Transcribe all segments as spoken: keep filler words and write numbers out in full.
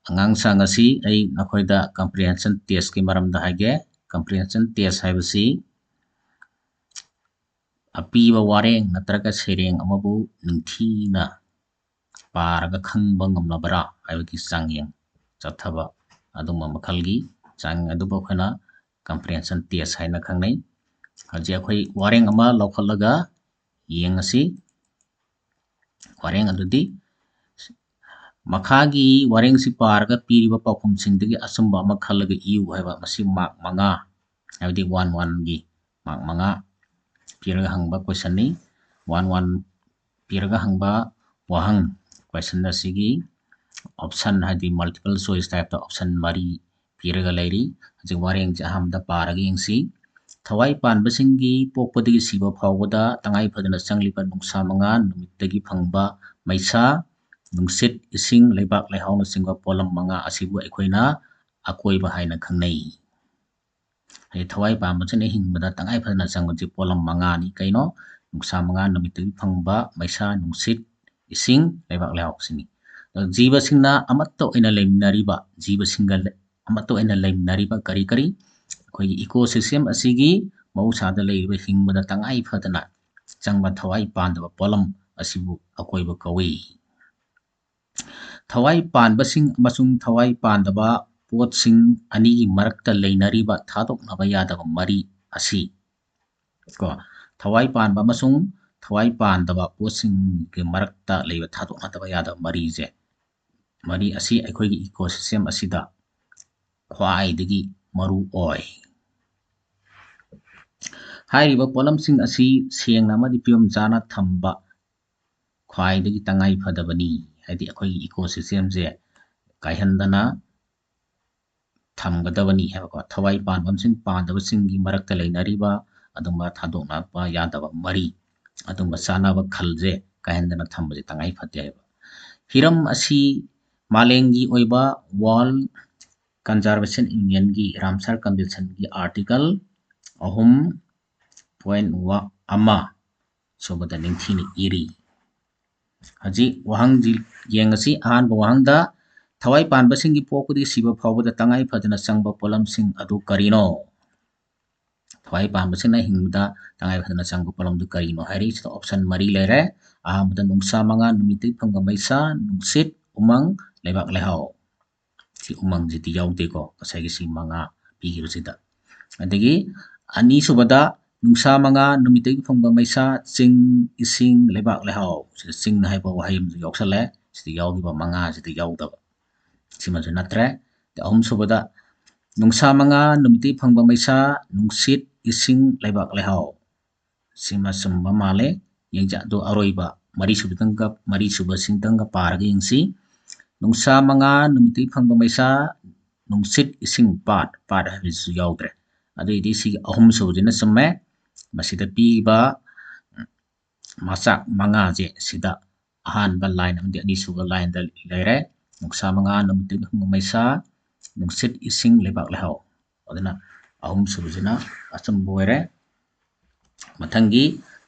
ꯑꯉꯥꯡꯁꯥ, ꯉꯁꯤ ꯑꯩ ꯅꯈꯣꯏꯗ comprehension testꯀꯤ ꯃꯔꯝꯗ ꯍꯥꯏꯒꯦ꯫ Comprehension test ꯍꯥꯏꯕꯁꯤ ꯑꯄꯤꯕ ꯋꯥꯔꯦꯡ ꯅꯠꯇ꯭ꯔꯒ ꯁꯩꯔꯦꯡ ꯑꯃꯕꯨ ꯅꯤꯡꯊꯤꯅ ꯄꯥꯔꯒ ꯈꯪꯕ ꯉꯝꯂꯕ꯭ꯔꯥ ꯍꯥꯏꯕꯒꯤ ꯆꯥꯡꯌꯦꯡ ꯆꯠꯊꯕ ꯑꯗꯨꯒꯨꯝꯕ ꯃꯈꯜꯒꯤ ꯆꯥꯡꯌꯦꯡ ꯑꯗꯨꯕꯨ ꯑꯩꯈꯣꯏꯅ comprehension test ꯍꯥꯏꯅ ꯈꯪꯅꯩ꯫ ꯍꯧꯖꯤꯛ ꯑꯩꯈꯣꯏ ꯋꯥꯔꯦꯡ ꯑꯃ ꯂꯧꯈꯠꯂꯒ ꯌꯦꯡꯉꯁꯤ꯫ ꯋꯥꯔꯦꯡ ꯑꯗꯨꯗꯤ, ꯃꯈꯥꯒꯤ ꯋꯥꯔꯦꯡꯁꯤ ꯄꯥꯔꯒ ꯄꯤꯔꯤꯕ ꯄꯥꯎꯈꯨꯝꯁꯤꯡꯗꯒꯤ ꯑꯆꯨꯝꯕ ꯑꯃ ꯈꯜꯂꯒ ꯏꯌꯨ ꯍꯥꯏꯕ, ꯃꯁꯤ mark ꯃꯉꯥ, ꯍꯥꯏꯕꯗꯤ one oneꯒꯤ mark ꯃꯉꯥ ꯄꯤꯔꯒ ꯍꯪꯕ questionꯅꯤ꯫ One one ꯄꯤꯔꯒ ꯍꯪꯕ ꯋꯥꯍꯪ, question ꯑꯁꯤꯒꯤ option, ꯍꯥꯏꯗꯤ multiple choice typeꯇ option ꯃꯔꯤ ꯄꯤꯔꯒ ꯂꯩꯔꯤ꯫ ꯍꯧꯖꯤꯛ ꯋꯥꯔꯦꯡꯁꯦ ꯑꯍꯥꯟꯕꯗ ꯄꯥꯔꯒ ꯌꯦꯡꯁꯤ꯫ ꯊꯋꯥꯏ ꯄꯥꯟꯕꯁꯤꯡꯒꯤ ꯄꯣꯛꯄꯗꯒꯤ ꯁꯤꯕ ꯐꯥꯎꯕꯗ ꯇꯉꯥꯏ ꯐꯗꯅ ꯆꯪꯂꯤꯕ ꯅꯨꯡꯁꯥ ꯃꯉꯥꯜ, ꯅꯨꯃꯤꯠꯇꯒꯤ ꯐꯪꯕ ꯃꯩꯁꯥ, ꯅꯨꯡꯁꯤꯠ, ꯏꯁꯤꯡ, ꯂꯩꯕꯥꯛ ꯂꯩꯍꯥꯎꯅꯆꯤꯡꯕ ꯄꯣꯠꯂꯝ ꯃꯉꯥ ꯑꯁꯤꯕꯨ ꯑꯩꯈꯣꯏꯅ ꯑꯀꯣꯏꯕ ꯍꯥꯏꯅ ꯈꯪꯅꯩ꯫ ꯍꯥꯏꯗꯤ ꯊꯋꯥꯏ ꯄꯥꯟꯕꯁꯤꯅ ꯍꯤꯡꯕꯗ ꯇꯉꯥꯏ ꯐꯗꯅ ꯆꯪꯕꯁꯤ ꯄꯣꯠꯂꯝ ꯃꯉꯥꯅꯤ꯫ ꯀꯩꯅꯣ? ꯅꯨꯡꯁꯥ ꯃꯉꯥꯜ, ꯅꯨꯃꯤꯠꯇꯒꯤ ꯐꯪꯕ ꯃꯩꯁꯥ, ꯅꯨꯡꯁꯤꯠ, ꯏꯁꯤꯡ, ꯂꯩꯕꯥꯛ ꯂꯩꯍꯥꯎꯁꯤꯅꯤ꯫ ꯑꯗꯣ ꯖꯤꯕꯁꯤꯡꯅ ꯑꯃꯠꯇ ꯑꯣꯏꯅ ꯂꯩꯃꯤꯟꯅꯔꯤꯕ, ꯖꯤꯕꯁꯤꯡꯒ ꯂꯩ-, ꯑꯃꯠꯇ ꯑꯣꯏꯅ ꯂꯩꯃꯤꯟꯅꯔꯤꯕ ꯀꯔꯤ ꯀꯔꯤ? ꯑꯩꯈꯣꯏꯒꯤ ecosystem ꯑꯁꯤꯒꯤ ꯃꯍꯧꯁꯥꯗ ꯂꯩꯔꯤꯕ ꯍꯤꯡꯕꯗ ꯇꯉꯥꯏ ꯐꯗꯅ ꯆꯪꯕ ꯊꯋꯥꯏ ꯄꯥꯟꯗꯕ ꯄꯣꯠꯂꯝ ꯑꯁꯤꯕꯨ ꯑꯀꯣꯏꯕ ꯀꯧꯏ꯫ ꯊꯋꯥꯏ ꯄꯥꯟꯕꯁꯤꯡ ꯑꯃꯁꯨꯡ ꯊꯋꯥꯏ ꯄꯥꯟꯗꯕ ꯄꯣꯠꯁꯤꯡ ꯑꯅꯤꯒꯤ ꯃꯔꯛꯇ ꯂꯩꯅꯔꯤꯕ ꯊꯥꯗꯣꯛꯅꯕ ꯌꯥꯗꯕ ꯃꯔꯤ ꯑꯁꯤ, ꯀꯣ, ꯊꯋꯥꯏ ꯄꯥꯟꯕ ꯑꯃꯁꯨꯡ ꯊꯋꯥꯏ ꯄꯥꯟꯗꯕ ꯄꯣꯠꯁꯤꯡꯒꯤ ꯃꯔꯛꯇ ꯂꯩꯕ ꯊꯥꯗꯣꯛꯅꯗꯕ ꯌꯥꯗꯕ ꯃꯔꯤꯁꯦ, ꯃꯔꯤ ꯑꯁꯤ ꯑꯩꯈꯣꯏꯒꯤ ecosystem ꯑꯁꯤꯗ ꯈ꯭ꯋꯥꯏꯗꯒꯤ ꯃꯔꯨ ꯑꯣꯏ꯫ ꯍꯥꯏꯔꯤꯕ ꯄꯣꯠꯂꯝꯁꯤꯡ ꯑꯁꯤ ꯁꯦꯡꯅ ꯑꯃꯗꯤ ꯐꯤꯕꯝ ꯆꯥꯅ ꯊꯝꯕ ꯈ꯭ꯋꯥꯏꯗꯒꯤ ꯇꯉꯥꯏ ꯐꯗꯕꯅꯤ꯫ ꯍꯥꯏꯗꯤ ꯑꯩꯈꯣꯏꯒꯤ ecosystemꯁꯦ ꯀꯥꯏꯍꯟꯗꯅ ꯊꯝꯒꯗꯕꯅꯤ ꯍꯥꯏꯕꯀꯣ꯫ ꯊꯋꯥꯏ ꯄꯥꯟꯕ ꯑꯃꯁꯨꯡ ꯄꯥꯟꯗꯕꯁꯤꯡꯒꯤ ꯃꯔꯛꯇ ꯂꯩꯅꯔꯤꯕ ꯑꯗꯨꯝꯕ ꯊꯥꯗꯣꯛꯅꯕ ꯌꯥꯗꯕ ꯃꯔꯤ, ꯑꯗꯨꯝꯕ ꯆꯥꯅꯕ ꯈꯜꯁꯦ ꯀꯥꯏꯍꯟꯗꯅ ꯊꯝꯕꯁꯦ ꯇꯉꯥꯏ ꯐꯗꯦ ꯍꯥꯏꯕ꯫ ꯍꯤꯔꯝ ꯑꯁꯤ ꯃꯥꯂꯦꯝꯒꯤ ꯑꯣꯏꯕ World Conservation Unionꯒꯤ Ramsar Conventionꯒꯤ article ꯑꯍꯨꯝ point ꯑꯃ ꯁꯨꯕꯗ ꯅꯤꯡꯊꯤꯅ ꯏꯔꯤ꯫ ꯍꯧꯖꯤꯛ ꯋꯥꯍꯪꯁꯤ ꯌꯦꯡꯉꯁꯤ꯫ ꯑꯍꯥꯟꯕ ꯋꯥꯍꯪꯗ, ꯊꯋꯥꯏ ꯄꯥꯟꯕꯁꯤꯡꯒꯤ ꯄꯣꯛꯄꯗꯒꯤ ꯁꯤꯕ ꯐꯥꯎꯕꯗ ꯇꯉꯥꯏ ꯐꯗꯅ ꯆꯪꯕ ꯄꯣꯠꯂꯝꯁꯤꯡ ꯑꯗꯨ ꯀꯔꯤꯅꯣ? ꯊꯋꯥꯏ ꯄꯥꯟꯕꯁꯤꯡꯅ ꯍꯤꯡꯕꯗ ꯇꯉꯥꯏ ꯐꯗꯅ ꯆꯪꯕ ꯄꯣꯠꯂꯝꯗꯨ ꯀꯔꯤꯅꯣ ꯍꯥꯏꯔꯤ꯫ ꯁꯤꯗ ꯑꯣꯞꯁꯟ ꯃꯔꯤ ꯂꯩꯔꯦ꯫ ꯑꯍꯥꯟꯕꯗ ꯅꯨꯡꯁꯥ, ꯃꯉꯥꯜ, ꯅꯨꯃꯤꯠꯇꯒꯤ ꯐꯪꯕ ꯃꯩꯁꯥ, ꯅꯨꯡꯁꯤꯠ, ꯎꯃꯪ, ꯂꯩꯕꯥꯛ ꯂꯩꯍꯥꯎ꯫ ꯁꯤ ꯎꯃꯪꯁꯤꯗꯤ ꯌꯥꯎꯗꯦꯀꯣ, ꯉꯁꯥꯏꯒꯤ ꯁꯤ ꯃꯉꯥ ꯄꯤꯈꯤꯕꯁꯤꯗ꯫ ꯑꯗꯒꯤ ꯑꯅꯤꯁꯨꯕꯗ ꯅꯨꯡꯁꯥ, ꯃꯉꯥꯜ, ꯅꯨꯃꯤꯠꯇꯒꯤ ꯐꯪꯕ ꯃꯩꯁꯥ, ꯆꯤꯡ, ꯏꯁꯤꯡ, ꯂꯩꯕꯥꯛ ꯂꯩꯍꯥꯎ꯫ ꯁꯤꯗ ꯆꯤꯡ ꯍꯥꯏꯕ ꯋꯥꯍꯩ ꯑꯃꯁꯨ ꯌꯥꯎꯁꯜꯂꯦ꯫ ꯁꯤꯗ ꯌꯥꯎꯈꯤꯕ ꯃꯉꯥꯁꯤꯗ ꯌꯥꯎꯗꯕ꯫ ꯁꯤꯃꯁꯨ ꯅꯠꯇ꯭ꯔꯦ꯫ ꯑꯍꯨꯝꯁꯨꯕꯗ ꯅꯨꯡꯁꯥ, ꯃꯉꯥꯜ, ꯅꯨꯃꯤꯠꯇꯒꯤ ꯐꯪꯕ ꯃꯩꯁꯥ, ꯅꯨꯡꯁꯤꯠ, ꯏꯁꯤꯡ, ꯂꯩꯕꯥꯛ ꯂꯩꯍꯥꯎ꯫ ꯁꯤꯃ ꯆꯨꯝꯕ ꯃꯥꯜꯂꯦ꯫ ꯌꯦꯡꯖ-, ꯑꯗꯣ ꯑꯔꯣꯏꯕ ꯃꯔꯤꯁꯨꯕꯗꯪꯒ, ꯃꯔꯤꯁꯨꯕꯁꯤꯡꯗꯪꯒ ꯄꯥꯔꯒ ꯌꯦꯡꯁꯤ꯫ ꯅꯨꯡꯁꯥ, ꯃꯉꯥꯜ, ꯅꯨꯃꯤꯠꯇꯒꯤ ꯐꯪꯕ ꯃꯩꯁꯥ, ꯅꯨꯡꯁꯤꯠ, ꯏꯁꯤꯡ, ꯄꯥꯠ, ꯄꯥꯠ ꯍꯥꯏꯕꯁꯤꯁꯨ ꯌꯥꯎꯗ꯭ꯔꯦ꯫ ꯑꯗꯨꯏꯗꯤ ꯁꯤꯒꯤ ꯑꯍꯨꯝꯁꯨꯕꯁꯤꯅ ꯆꯨꯝꯃꯦ꯫ ꯃꯁꯤꯗ ꯄꯤꯔꯤꯕ ꯃꯆꯥꯛ ꯃꯉꯥꯁꯦ ꯁꯤꯗ ꯑꯍꯥꯟꯕ ꯂꯥꯏꯟ ꯑꯃꯗꯤ ꯑꯅꯤꯁꯨꯕ ꯂꯥꯏꯟꯗ ꯂꯩꯔꯦ꯫ ꯅꯨꯡꯁꯥ, ꯃꯉꯥꯜ, ꯅꯨꯃꯤꯠꯇꯒꯤ ꯐꯪꯕ ꯃꯩꯁꯥ, ꯅꯨꯡꯁꯤꯠ, ꯏꯁꯤꯡ, ꯂꯩꯕꯥꯛ ꯂꯩꯍꯥꯎ꯫ ꯑꯗꯨꯅ ꯑꯍꯨꯝꯁꯨꯕꯁꯤꯅ ꯑꯆꯨꯝꯕ ꯑꯣꯏꯔꯦ꯫ ꯃꯊꯪꯒꯤ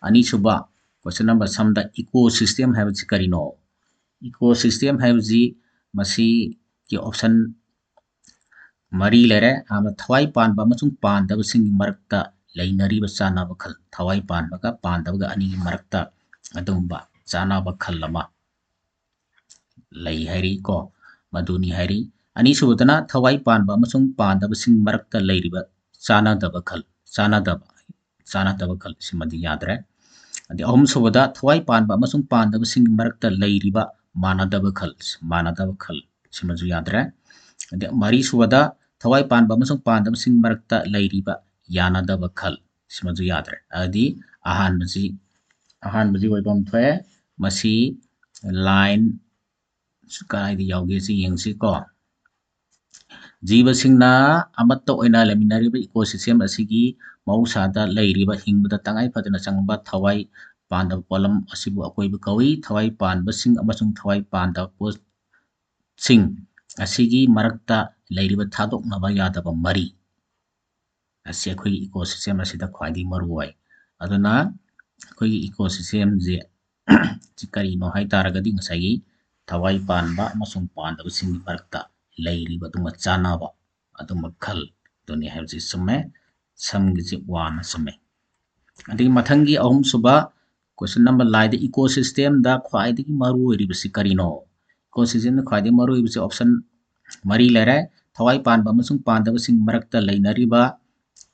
ꯑꯅꯤꯁꯨꯕ ꯀꯣꯏꯁꯟ ꯅꯝꯕꯔ ꯁꯝꯗ ꯏꯀꯣ ꯁꯤꯁꯇꯦꯝ ꯍꯥꯏꯕꯁꯤ ꯀꯔꯤꯅꯣ? ꯏꯀꯣ ꯁꯤꯁꯇꯦꯝ ꯍꯥꯏꯕꯁꯤ ꯃꯁꯤꯒꯤ ꯑꯣꯞꯁꯟ ꯃꯔꯤ ꯂꯩꯔꯦ꯫ ꯑꯍꯥꯟꯕ, ꯊꯋꯥꯏ ꯄꯥꯟꯕ ꯑꯃꯁꯨꯡ ꯄꯥꯟꯗꯕꯁꯤꯡꯒꯤ ꯃꯔꯛꯇ ꯂꯩꯅꯔꯤꯕ ꯆꯥꯅꯕ ꯈꯜ꯫ ꯊꯋꯥꯏ ꯄꯥꯟꯕꯒ ꯄꯥꯟꯗꯕꯒ ꯑꯅꯤꯒꯤ ꯃꯔꯛꯇ ꯑꯗꯨꯒꯨꯝꯕ ꯆꯥꯅꯕ ꯈꯜ ꯑꯃ ꯂꯩ ꯍꯥꯏꯔꯤ ꯀꯣ꯫ ꯃꯗꯨꯅꯤ ꯍꯥꯏꯔꯤ꯫ ꯑꯅꯤꯁꯨꯕꯗꯅ ꯊꯋꯥꯏ ꯄꯥꯟꯕ ꯑꯃꯁꯨꯡ ꯄꯥꯟꯗꯕꯁꯤꯡ ꯃꯔꯛꯇ ꯂꯩꯔꯤꯕ ꯆꯥꯅꯗꯕ ꯈꯜ, ꯆꯥꯅꯗꯕ, ꯆꯥꯅꯗꯕ ꯈꯜ, ꯁꯤꯃꯗꯤ ꯌꯥꯗ꯭ꯔꯦ꯫ ꯑꯗꯩ ꯑꯍꯨꯝꯁꯨꯕꯗ ꯊꯋꯥꯏ ꯄꯥꯟꯕ ꯑꯃꯁꯨꯡ ꯄꯥꯟꯗꯕꯁꯤꯡꯒꯤ ꯃꯔꯛꯇ ꯂꯩꯔꯤꯕ ꯃꯥꯟꯅꯗꯕ ꯈꯜ, ꯃꯥꯟꯅꯗꯕ ꯈꯜ, ꯁꯤꯃꯁꯨ ꯌꯥꯗ꯭ꯔꯦ꯫ ꯑꯗꯩ ꯃꯔꯤꯁꯨꯕꯗ ꯊꯋꯥꯏ ꯄꯥꯟꯕ ꯑꯃꯁꯨꯡ ꯄꯥꯟꯗꯕꯁꯤꯡ ꯃꯔꯛꯇ ꯂꯩꯔꯤꯕ ꯌꯥꯅꯗꯕ ꯈꯜ, ꯁꯤꯃꯁꯨ ꯌꯥꯗ꯭ꯔꯦ꯫ ꯑꯗꯨꯗꯤ ꯑꯍꯥꯟꯕꯁꯤ, ꯑꯍꯥꯟꯕꯁꯤ ꯑꯣꯏꯐꯝ ꯊꯣꯛꯑꯦ꯫ ꯃꯁꯤ ꯂꯥꯏꯟ ꯀꯗꯥꯏꯗ ꯌꯥꯎꯒꯦ ꯁꯤ ꯌꯦꯡꯁꯤꯀꯣ꯫ ꯖꯤꯕꯁꯤꯡꯅ ꯑꯃꯠꯇ ꯑꯣꯏꯅ ꯂꯩꯃꯤꯟꯅꯔꯤꯕ ꯏꯀꯣ ꯁꯤꯁꯇꯦꯝ ꯑꯁꯤꯒꯤ ꯃꯍꯧꯁꯥꯗ ꯂꯩꯔꯤꯕ ꯍꯤꯡꯕꯗ ꯇꯉꯥꯏ ꯐꯗꯅ ꯆꯪꯕ ꯊꯋꯥꯏ ꯄꯥꯟꯗꯕ ꯄꯣꯠꯂꯝ ꯑꯁꯤꯕꯨ ꯑꯀꯣꯏꯕ ꯀꯧꯏ꯫ ꯊꯋꯥꯏ ꯄꯥꯟꯕꯁꯤꯡ ꯑꯃꯁꯨꯡ ꯊꯋꯥꯏ ꯄꯥꯟꯗꯕ ꯄꯣꯠꯁꯤꯡ ꯑꯁꯤꯒꯤ ꯃꯔꯛꯇ ꯂꯩꯔꯤꯕ ꯊꯥꯗꯣꯛꯅꯕ ꯌꯥꯗꯕ ꯃꯔꯤ ꯑꯁꯤ ꯑꯩꯈꯣꯏꯒꯤ ꯏꯀꯣ ꯁꯤꯁꯇꯦꯝ ꯑꯁꯤꯗ ꯈ꯭ꯋꯥꯏꯗꯒꯤ ꯃꯔꯨ ꯑꯣꯏ꯫ ꯑꯗꯨꯅ ꯑꯩꯈꯣꯏꯒꯤ ꯏꯀꯣ ꯁꯤꯁꯇꯦꯝꯁꯦ ꯁꯤ ꯀꯔꯤꯅꯣ ꯍꯥꯏ ꯇꯥꯔꯒꯗꯤ ꯉꯁꯥꯏꯒꯤ ꯊꯋꯥꯏ ꯄꯥꯟꯕ ꯑꯃꯁꯨꯡ ꯄꯥꯟꯗꯕꯁꯤꯡꯒꯤ ꯃꯔꯛꯇ ꯂꯩꯔꯤꯕ ꯑꯗꯨꯒꯨꯝꯕ ꯆꯥꯟꯅꯕ ꯑꯗꯨꯝꯕ ꯈꯜ ꯑꯗꯨꯅꯤ ꯍꯥꯏꯕꯁꯤ ꯆꯨꯝꯃꯦ꯫ ꯁꯝꯒꯤꯁꯤ ꯋꯥꯅ ꯆꯨꯝꯃꯦ꯫ ꯑꯗꯒꯤ ꯃꯊꯪꯒꯤ ꯑꯍꯨꯝꯁꯨꯕ question number ꯂꯥꯏꯗ ecosystemꯗ ꯈ꯭ꯋꯥꯏꯗꯒꯤ ꯃꯔꯨ ꯑꯣꯏꯔꯤꯕꯁꯤ ꯀꯔꯤꯅꯣ? Ecosystemꯗ ꯈ꯭ꯋꯥꯏꯗꯒꯤ ꯃꯔꯨ ꯑꯣꯏꯕꯁꯤ option ꯃꯔꯤ ꯂꯩꯔꯦ꯫ ꯊꯋꯥꯏ ꯄꯥꯟꯕ ꯑꯃꯁꯨꯡ ꯄꯥꯟꯗꯕꯁꯤꯡ ꯃꯔꯛꯇ ꯂꯩꯅꯔꯤꯕ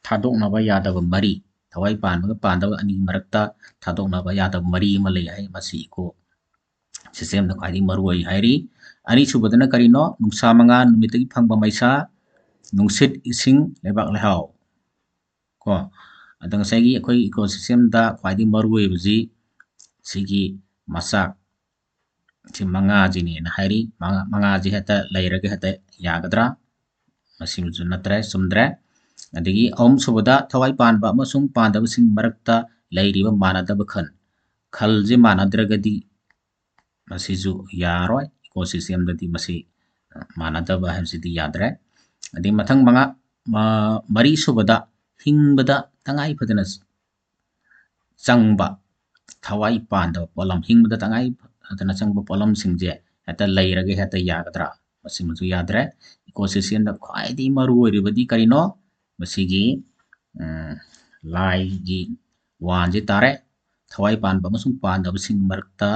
ꯊꯥꯗꯣꯛꯅꯕ ꯌꯥꯗꯕ ꯃꯔꯤ, ꯊꯋꯥꯏ ꯄꯥꯟꯕꯒ ꯄꯥꯟꯗꯕ ꯑꯅꯤꯒꯤ ꯃꯔꯛꯇ ꯊꯥꯗꯣꯛꯅꯕ ꯌꯥꯗꯕ ꯃꯔꯤ ꯑꯃ ꯂꯩ ꯍꯥꯏ꯫ ꯃꯁꯤ ecosystemꯗ ꯈ꯭ꯋꯥꯏꯗꯒꯤ ꯃꯔꯨ ꯑꯣꯏ ꯍꯥꯏꯔꯤ꯫ ꯑꯅꯤꯁꯨꯕꯗꯅ ꯀꯔꯤꯅꯣ? ꯅꯨꯡꯁꯥ ꯃꯉꯥꯜ, ꯅꯨꯃꯤꯠꯇꯒꯤ ꯐꯪꯕ ꯃꯩꯁꯥ, ꯅꯨꯡꯁꯤꯠ, ꯏꯁꯤꯡ, ꯂꯩꯕꯥꯛ ꯂꯩꯍꯥꯎ꯫ ꯀꯣ, ꯑꯗꯣ ꯉꯁꯥꯏꯒꯤ ꯑꯩꯈꯣꯏ ecosystemꯗ ꯈ꯭ꯋꯥꯏꯗꯒꯤ ꯃꯔꯨ ꯑꯣꯏꯕꯁꯤ ꯁꯤꯒꯤ ꯃꯆꯥꯛ ꯁꯤ ꯃꯉꯥꯁꯤꯅꯦꯅ ꯍꯥꯏꯔꯤ꯫ ꯃꯉꯥ, ꯃꯉꯥꯁꯤ ꯍꯦꯛꯇ ꯂꯩꯔꯒ ꯍꯦꯛꯇ ꯌꯥꯒꯗ꯭ꯔꯥ? ꯃꯁꯤꯃꯁꯨ ꯅꯠꯇ꯭ꯔꯦ, ꯆꯨꯝꯗ꯭ꯔꯦ꯫ ꯑꯗꯒꯤ ꯑꯍꯨꯝꯁꯨꯕꯗ ꯊꯋꯥꯏ ꯄꯥꯟꯕ ꯑꯃꯁꯨꯡ ꯄꯥꯟꯗꯕꯁꯤꯡ ꯃꯔꯛꯇ ꯂꯩꯔꯤꯕ ꯃꯥꯟꯅꯗꯕ ꯈꯜ, ꯈꯜꯁꯦ ꯃꯥꯟꯅꯗ꯭ꯔꯒꯗꯤ ꯃꯁꯤꯁꯨ ꯌꯥꯔꯣꯏ꯫ Ecosystemꯗꯗꯤ ꯃꯁꯤ, ꯑ, ꯃꯥꯟꯅꯗꯕ ꯍꯥꯏꯕꯁꯤꯗꯤ ꯌꯥꯗ꯭ꯔꯦ꯫ ꯑꯗꯩ ꯃꯊꯪ ꯃꯉꯥ, ꯃ-, ꯃꯔꯤꯁꯨꯕꯗ ꯍꯤꯡꯕꯗ ꯇꯉꯥꯏ ꯐꯗꯅ ꯆꯪꯕ ꯊꯋꯥꯏ ꯄꯥꯟꯗꯕ ꯄꯣꯠꯂꯝ, ꯍꯤꯡꯕꯗ ꯇꯉꯥꯏ ꯐꯗꯅ ꯆꯪꯕ ꯄꯣꯠꯂꯝꯁꯤꯡꯁꯦ ꯍꯦꯛꯇ ꯂꯩꯔꯒ ꯍꯦꯛꯇ ꯌꯥꯒꯗ꯭ꯔꯥ? ꯃꯁꯤꯃꯁꯨ ꯌꯥꯗ꯭ꯔꯦ꯫ Ecosystemꯗ ꯈ꯭ꯋꯥꯏꯗꯒꯤ ꯃꯔꯨ ꯑꯣꯏꯔꯤꯕꯗꯤ ꯀꯔꯤꯅꯣ? ꯃꯁꯤꯒꯤ, ꯎꯝ, ꯂꯥꯏꯒꯤ ꯋꯥꯟꯁꯦ ꯇꯥꯔꯦ꯫ ꯊꯋꯥꯏ ꯄꯥꯟꯕ ꯑꯃꯁꯨꯡ ꯄꯥꯟꯗꯕꯁꯤꯡꯒꯤ ꯃꯔꯛꯇ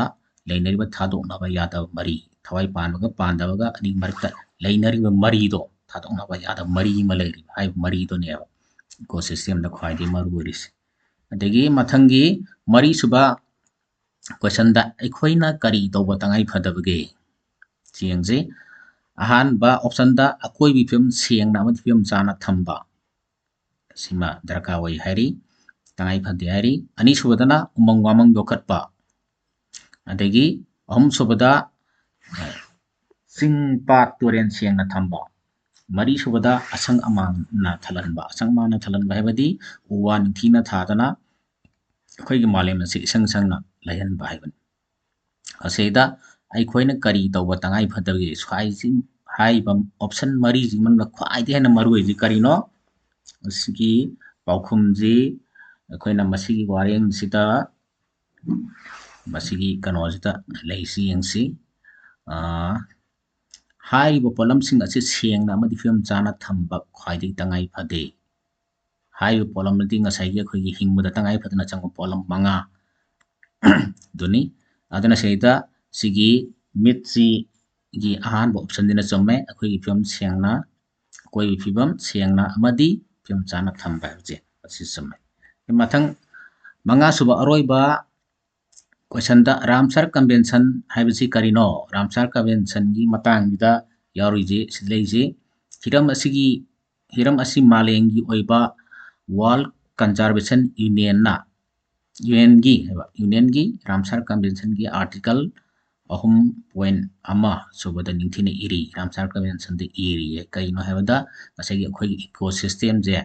ꯂꯩꯅꯔꯤꯕ ꯊꯥꯗꯣꯛꯅꯕ ꯌꯥꯗꯕ ꯃꯔꯤ, ꯊꯋꯥꯏ ꯄꯥꯟꯕꯒ ꯄꯥꯟꯗꯕꯒ ꯑꯅꯤ ꯃꯔꯛꯇ ꯂꯩꯅꯔꯤꯕ ꯃꯔꯤꯗꯣ, ꯊꯥꯗꯣꯛꯅꯕ ꯌꯥꯗꯕ ꯃꯔꯤ ꯑꯃ ꯂꯩꯔꯤꯕ ꯍꯥꯏꯕ ꯃꯔꯤꯗꯨꯅꯦꯕ ecosystemꯗ ꯈ꯭ꯋꯥꯏꯗꯒꯤ ꯃꯔꯨ ꯑꯣꯏꯔꯤꯁꯦ꯫ ꯑꯗꯒꯤ ꯃꯊꯪꯒꯤ ꯃꯔꯤꯁꯨꯕ questionꯗ ꯑꯩꯈꯣꯏꯅ ꯀꯔꯤ ꯇꯧꯕ ꯇꯉꯥꯏ ꯐꯗꯕꯒꯦ? ꯁꯤ ꯌꯦꯡꯁꯤ꯫ ꯑꯍꯥꯟꯕ optionꯗ ꯑꯀꯣꯏꯕꯒꯤ ꯐꯤꯕꯝ ꯁꯦꯡꯅ ꯑꯃꯗꯤ ꯐꯤꯕꯝ ꯆꯥꯅ ꯊꯝꯕ, ꯁꯤꯃ ꯗꯔꯀꯥꯔ ꯑꯣꯏ ꯍꯥꯏꯔꯤ, ꯇꯉꯥꯏ ꯐꯗꯦ ꯍꯥꯏꯔꯤ꯫ ꯑꯅꯤꯁꯨꯕꯗꯅ ꯎꯃꯪ ꯋꯥꯃꯪ ꯌꯣꯛꯈꯠꯄ꯫ ꯑꯗꯒꯤ ꯑꯍꯨꯝꯁꯨꯕꯗ, ꯑ, ꯆꯤꯡ, ꯄꯥꯠ, ꯇꯨꯔꯦꯟ ꯁꯦꯡꯅ ꯊꯝꯕ꯫ ꯃꯔꯤꯁꯨꯕꯗ, ꯑꯁꯪ ꯑꯃꯥꯟꯅ ꯊꯜꯍꯟꯕ꯫ ꯑꯁꯪ ꯑꯃꯥꯟꯅ ꯊꯜꯍꯟꯕ ꯍꯥꯏꯕꯗꯤ ꯎ ꯋꯥ ꯅꯤꯡꯊꯤꯅ ꯊꯥꯗꯅ ꯑꯩꯈꯣꯏꯒꯤ ꯃꯥꯂꯦꯝ ꯑꯁꯤ ꯏꯁꯪ ꯁꯪꯅ ꯂꯩꯍꯟꯕ ꯍꯥꯏꯕꯅꯤ꯫ ꯑꯁꯤꯗ ꯑꯩꯈꯣꯏꯅ ꯀꯔꯤ ꯇꯧꯕ ꯇꯉꯥꯏ ꯐꯗꯕꯒꯦ? ꯁ꯭ꯋꯥꯏꯁꯤ ꯍꯥꯏꯔꯤꯕ option ꯃꯔꯤꯁꯤ ꯃꯅꯨꯡꯗ ꯈ꯭ꯋꯥꯏꯗꯒꯤ ꯍꯦꯟꯅ ꯃꯔꯨ ꯑꯣꯏꯔꯤꯁꯤ ꯀꯔꯤꯅꯣ? ꯑꯁꯤꯒꯤ ꯄꯥꯎꯈꯨꯝꯁꯤ ꯑꯩꯈꯣꯏꯅ ꯃꯁꯤꯒꯤ ꯋꯥꯔꯦꯡꯁꯤꯗ, ꯃꯁꯤꯒꯤ ꯀꯩꯅꯣꯁꯤꯗ ꯂꯩꯁꯤ ꯌꯦꯡꯁꯤ꯫ ꯍꯥꯏꯔꯤꯕ ꯄꯣꯠꯂꯝꯁꯤꯡ ꯑꯁꯤ ꯁꯦꯡꯅ ꯑꯃꯗꯤ ꯐꯤꯕꯝ ꯆꯥꯅ ꯊꯝꯕ ꯈ꯭ꯋꯥꯏꯗꯒꯤ ꯇꯉꯥꯏ ꯐꯗꯦ꯫ ꯍꯥꯏꯔꯤꯕ ꯄꯣꯠꯂꯝ ꯑꯗꯨꯗꯤ ꯉꯁꯥꯏꯒꯤ ꯑꯩꯈꯣꯏꯒꯤ ꯍꯤꯡꯕꯗ ꯇꯉꯥꯏ ꯐꯗꯅ ꯆꯪꯕ ꯄꯣꯠꯂꯝ ꯃꯉꯥ ꯑꯗꯨꯅꯤ꯫ ꯑꯗꯨꯅ ꯁꯤꯗꯩꯗ ꯁꯤꯒꯤ ꯃꯤꯠꯁꯤꯒꯤ ꯑꯍꯥꯟꯕ ꯑꯣꯞꯁꯟꯁꯤꯅ ꯆꯨꯝꯃꯦ꯫ ꯑꯩꯈꯣꯏꯒꯤ ꯐꯤꯕꯝ ꯁꯦꯡꯅ, ꯑꯀꯣꯏꯕꯒꯤ ꯐꯤꯕꯝ ꯁꯦꯡꯅ ꯑꯃꯗꯤ ꯐꯤꯕꯝ ꯆꯥꯅ ꯊꯝꯕ ꯍꯥꯏꯕꯁꯦ ꯑꯁꯤ ꯆꯨꯝꯃꯦ꯫ ꯃꯊꯪ ꯃꯉꯥꯁꯨꯕ ꯑꯔꯣꯏꯕ ꯀꯣꯏꯁꯟꯗ ꯔꯥꯝꯁꯥꯔ ꯀꯟꯚꯦꯟꯁꯟ ꯍꯥꯏꯕꯁꯤ ꯀꯔꯤꯅꯣ? ꯔꯥꯝꯁꯥꯔ ꯀꯟꯚꯦꯟꯁꯟꯒꯤ ꯃꯇꯥꯡꯁꯤꯗ ꯌꯥꯎꯔꯤꯁꯤ ꯁꯤꯗ ꯂꯩꯁꯤ꯫ ꯍꯤꯔꯝ ꯑꯁꯤꯒꯤ ꯍꯤꯔꯝ ꯑꯁꯤ ꯃꯥꯂꯦꯝꯒꯤ ꯑꯣꯏꯕ ꯋꯥꯔꯜ ꯀꯟꯖꯥꯔꯕꯦꯁꯟ ꯌꯨꯅꯤꯌꯟꯅ ꯌꯨꯅꯤꯌꯟꯒꯤ ꯍꯥꯏꯕ ꯌꯨꯅꯤꯌꯟꯒꯤ ꯔꯥꯝꯁꯥꯔ ꯀꯟꯚꯦꯟꯁꯟꯒꯤ ꯑꯥꯔꯇꯤꯀꯜ ꯑꯍꯨꯝ ꯄꯣꯏꯟ ꯑꯃ ꯁꯨꯕꯗ ꯅꯤꯡꯊꯤꯅ ꯏꯔꯤ꯫ ꯔꯥꯝꯁꯥꯔ ꯀꯟꯚꯦꯟꯁꯟꯗ ꯏꯔꯤꯌꯦ꯫ ꯀꯩꯅꯣ ꯍꯥꯏꯕꯗ ꯉꯁꯥꯏꯒꯤ ꯑꯩꯈꯣꯏꯒꯤ ꯏꯀꯣ ꯁꯤꯁꯇꯦꯝꯁꯦ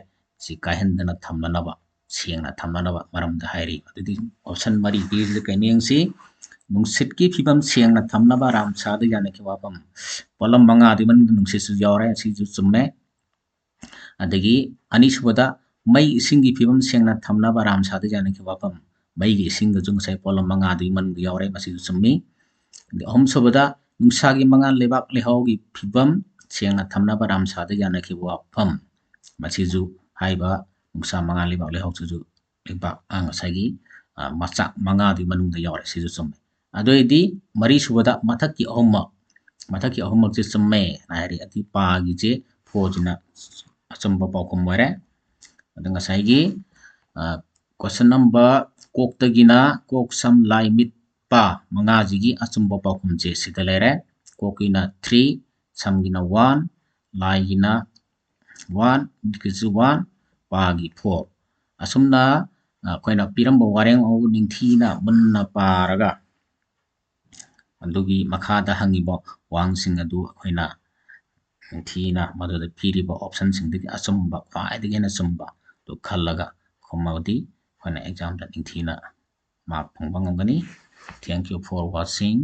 ꯁꯤ ꯀꯥꯏꯍꯟꯗꯅ ꯊꯝꯅꯅꯕ, ꯁꯦꯡꯅ ꯊꯝꯅꯅꯕ ꯃꯔꯝꯗ ꯍꯥꯏꯔꯤ꯫ ꯑꯗꯨꯗꯤ ꯑꯣꯞꯁꯟ ꯃꯔꯤ ꯄꯤꯔꯤꯁꯤꯗ ꯀꯩꯅꯣ ꯌꯦꯡꯁꯤ꯫ ꯅꯨꯡꯁꯤꯠꯀꯤ ꯐꯤꯕꯝ ꯁꯦꯡꯅ ꯊꯝꯅꯕ ꯔꯥꯝꯁꯥꯗ ꯌꯥꯅꯈꯤꯕ ꯋꯥꯐꯝ꯫ ꯄꯣꯠꯂꯝ ꯃꯉꯥꯗꯨꯒꯤ ꯃꯅꯨꯡꯗ ꯅꯨꯡꯁꯤꯠꯁꯨ ꯌꯥꯎꯔꯦ, ꯑꯁꯤꯁꯨ ꯆꯨꯝꯃꯦ꯫ ꯑꯗꯒꯤ ꯑꯅꯤꯁꯨꯕꯗ ꯃꯩ ꯏꯁꯤꯡꯒꯤ ꯐꯤꯕꯝ ꯁꯦꯡꯅ ꯊꯝꯅꯕ ꯔꯥꯝꯁꯥꯗ ꯌꯥꯅꯈꯤꯕ ꯋꯥꯐꯝ꯫ ꯃꯩꯒꯤ ꯏꯁꯤꯡꯗꯁꯨ ꯉꯁꯥꯏ ꯄꯣꯠꯂꯝ ꯃꯉꯥꯗꯨꯒꯤ ꯃꯅꯨꯡꯗ ꯌꯥꯎꯔꯦ, ꯃꯁꯤꯁꯨ ꯆꯨꯝꯃꯤ꯫ ꯑꯗꯩ ꯑꯍꯨꯝꯁꯨꯕꯗ ꯅꯨꯡꯁꯥꯒꯤ ꯃꯉꯥꯜ ꯂꯩꯕꯥꯛ ꯂꯩꯍꯥꯎꯒꯤ ꯐꯤꯕꯝ ꯁꯦꯡꯅ ꯊꯝꯅꯕ ꯔꯥꯝꯁꯥꯗ ꯌꯥꯅꯈꯤꯕ ꯋꯥꯐꯝ꯫ ꯃꯁꯤꯁꯨ ꯍꯥꯏꯔꯤꯕ ꯅꯨꯡꯁꯥ ꯃꯉꯥꯜ ꯂꯩꯕꯥꯛ ꯂꯩꯍꯥꯎꯁꯤꯁꯨ ꯂꯩꯕꯥꯛ, ꯑ, ꯉꯁꯥꯏꯒꯤ, ꯑ, ꯃꯆꯥꯛ ꯃꯉꯥꯗꯨꯒꯤ ꯃꯅꯨꯡꯗ ꯌꯥꯎꯔꯦ, ꯁꯤꯁꯨ ꯆꯨꯝꯃꯤ꯫ ꯑꯗꯨ ꯑꯣꯏꯔꯗꯤ ꯃꯔꯤꯁꯨꯕꯗ ꯃꯊꯛꯀꯤ ꯑꯍꯨꯝꯃꯛ, ꯃꯊꯛꯀꯤ ꯑꯍꯨꯝꯃꯛꯁꯦ ꯆꯨꯝꯃꯦ ꯍꯥꯏꯔꯦ꯫ ꯑꯗꯨꯗꯤ ꯄꯥꯒꯤꯁꯦ ꯐꯣꯔꯁꯤꯅ ꯑꯆꯨꯝꯕ ꯄꯥꯎꯈꯨꯝ ꯑꯣꯏꯔꯦ꯫ ꯑꯗ ꯉꯁꯥꯏꯒꯤ, ꯑ, ꯀꯣꯏꯁꯟ ꯅꯝꯕꯔ ꯀꯣꯛꯇꯒꯤꯅ ꯀꯣꯛ ꯁꯝ ꯂꯥꯏ ꯃꯤꯠ ꯄꯥ ꯃꯉꯥꯁꯤꯒꯤ ꯑꯆꯨꯝꯕ ꯄꯥꯎꯈꯨꯝꯁꯦ ꯁꯤꯗ ꯂꯩꯔꯦ꯫ ꯀꯣꯛꯀꯤꯅ ꯊ꯭ꯔꯤ, ꯁꯝꯒꯤꯅ ꯋꯥꯟ, ꯂꯥꯏꯒꯤꯅ ꯋꯥꯟ, ꯃꯤꯠꯀꯤꯁꯨ ꯋꯥꯟ, ꯄꯥꯒꯤ ꯐꯣꯔ꯫ ꯑꯁꯨꯝꯅ, ꯑ, ꯑꯩꯈꯣꯏꯅ ꯄꯤꯔꯝꯕ ꯋꯥꯔꯦꯡ ꯑꯗꯨ ꯅꯤꯡꯊꯤꯅ ꯃꯨꯟꯅ ꯄꯥꯔꯒ ꯑꯗꯨꯒꯤ ꯃꯈꯥꯗ ꯍꯪꯉꯤꯕ ꯋꯥꯍꯪꯁꯤꯡ ꯑꯗꯨ ꯑꯩꯈꯣꯏꯅ ꯅꯤꯡꯊꯤꯅ ꯃꯗꯨꯗ ꯄꯤꯔꯤꯕ ꯑꯣꯞꯁꯟꯁꯤꯡꯗꯒꯤ ꯑꯆꯨꯝꯕ, ꯈ꯭ꯋꯥꯏꯗꯒꯤ ꯍꯦꯟꯅ ꯆꯨꯝꯕ ꯑꯗꯨ ꯈꯜꯂꯒ ꯈꯨꯝꯃꯕꯗꯤ ꯑꯩꯈꯣꯏꯅ ꯑꯦꯛꯖꯥꯝꯗ ꯅꯤꯡꯊꯤꯅ ꯃꯥꯔꯛ ꯐꯪꯕ ꯉꯝꯒꯅꯤ꯫ Thank you for watching.